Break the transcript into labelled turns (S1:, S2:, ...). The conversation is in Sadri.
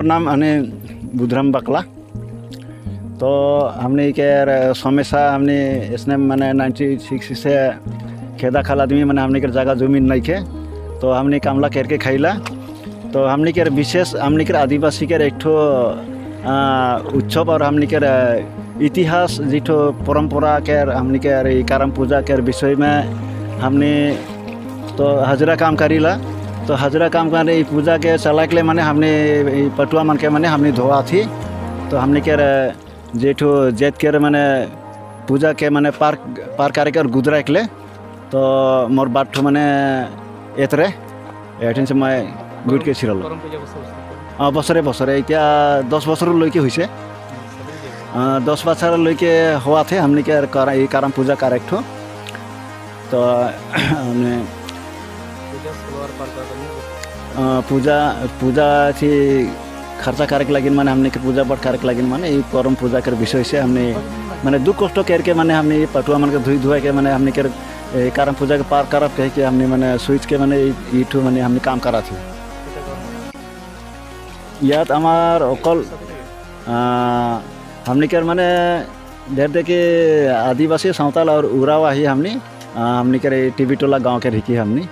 S1: नाम हने बुधराम बकला। तो हमने के समस्या हमने इसने माने 96 से खेदा खाल आदमी, माने हमने के जगह जमीन नहीं खे, तो हमने कामला करके खैला। तो हमने के विशेष हमने के आदिवासी के एक ठो उत्सव और हमने के इतिहास जिठो परंपरा के हमने के ई करम पूजा के विषय में हमने तो हजरा काम करीला। तो हजरा काम करे ई पूजा के चला के लिए माने हमने ई पटुआ मन के माने हमने धोआ थी। तो हमने के जेठो जेत के माने पूजा के माने पार पार करे के और गुजरा के ले। तो मोर बात माने एतरे एठिन से मैं गुड के छिरल।
S2: কৰম পূজা বছৰ
S1: অঁ, বছৰে বছৰে এতিয়া 10 বছৰলৈকে হৈছে। 10 বছৰলৈকে হোৱাতহে हमने के এই करम पूजा करे एक ठो। तो हमने
S2: পূজা চলোৱাৰ পাৰ কৰাৰ কাৰণে
S1: पूजा पूजा थी खर्चा करे के लगिन, माने हमने के पूजा पाठ करे के लगिन, माने ई करम पूजा के विषय से हमने माने दुख कष्ट करके माने हमने ई पटुआ मन के धोई धुआ के माने हमने के करम पूजा के पार करब कह के हमने माने सोच के माने ई ठो माने हमने काम करा थी। ইয়াত আমাৰ অকল हमने के माने ढेर देखे आदिवासी, सावताल और उराव ही हमने हमने के टीवी टोला गांव के रही हमने।